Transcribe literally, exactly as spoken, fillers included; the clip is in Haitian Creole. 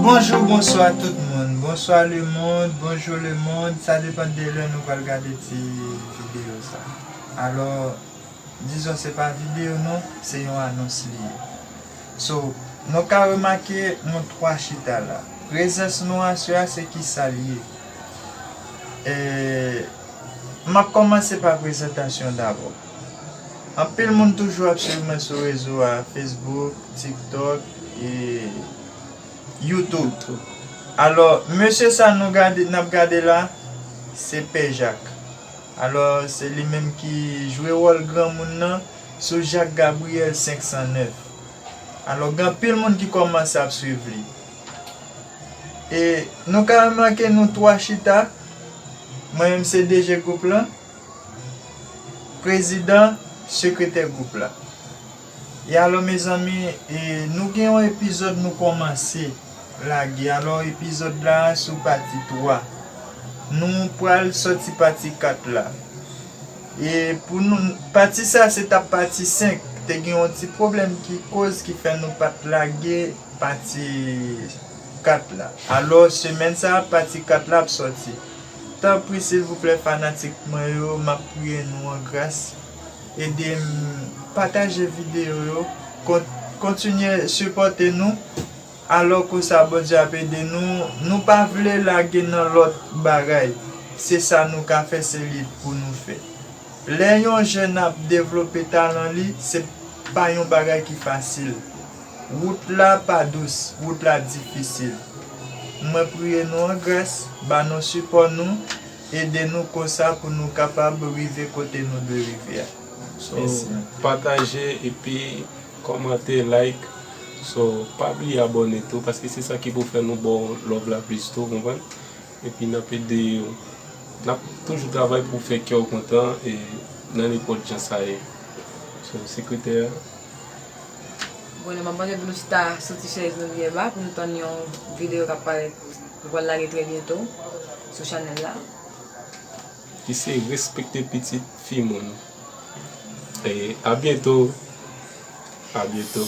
Bonjou, bonswa tout moun. Bonswa lemonn, bonjou lemonn. Sa depann de lè nou pral gade ti videyo sa. Alò, dizon se pa videyo non, se yon anons li ye. So, nou ka remake nou twa chita la. Prezans nou aswè a se kisa l ye? E, m ap kòmanse pa prezantasyon dabò. Anpil moun toujou ap swiv mwen sou rezo a, Facebook, TikTok e YouTube. Alò, mesye sa nou gade, n ap gade la, se Pè Jak. Alò, se li menm ki jwe wòl granmoun nan sou Jak Gabriel senk san nèf. Alò, gen anpil moun ki kòmanse ap swiv li. E nou ka remake nou twa chita, mwen menm se D J gwoup lan, prezidan, sekretè gwoup la. E alò, mezanmi, e nou gen yon epizòd nou kòmanse lage. Alò, epizòd la sou pati twa. Nou pral sòti pati kat la. E pou nou, pati sa se t ap pati senk. Te gen yon ti pwoblèm ki koz ki fè nou pa t lage pati kat la. Alò, semèn sa a, pati kat la ap sòti. Tanpri, silvouplè, fanatik mwen yo, m ap priye nou an gras. Ede m pataje videyo yo. Kon-, kontinye sipòte nou. Alò, konsa, Bondye ap ede nou. Nou pa vle lage nan lòt bagay. Se sa nou ka fè, se li pou nou fè. Lè yon jèn ap devlope talan li, se pa yon bagay ki fasil. Wout la pa dous, wout la difisil. Mwen priye nou an gras, ba nou sipò nou, ede nou konsa pou nou kapab rive kote nou dwe rive a. So, pataje epi kòmante, like. So, pa bliye abòne tou, paske se sa ki pou fè nou ba w love la plis tou, konprann? Epi n ap ede, n ap toujou travay pou fè kè w kontan e nan nenpòt jan sa ye. So, sekretè a. Bon, nou, m ap mande pou nou chita sou ti chèz nou byen ba pou nou tann yon videyo k ap parèt. Nou pral lage trè byento sou chanèl la. Ki se respekte pitit fi moun. E a byento. A byento.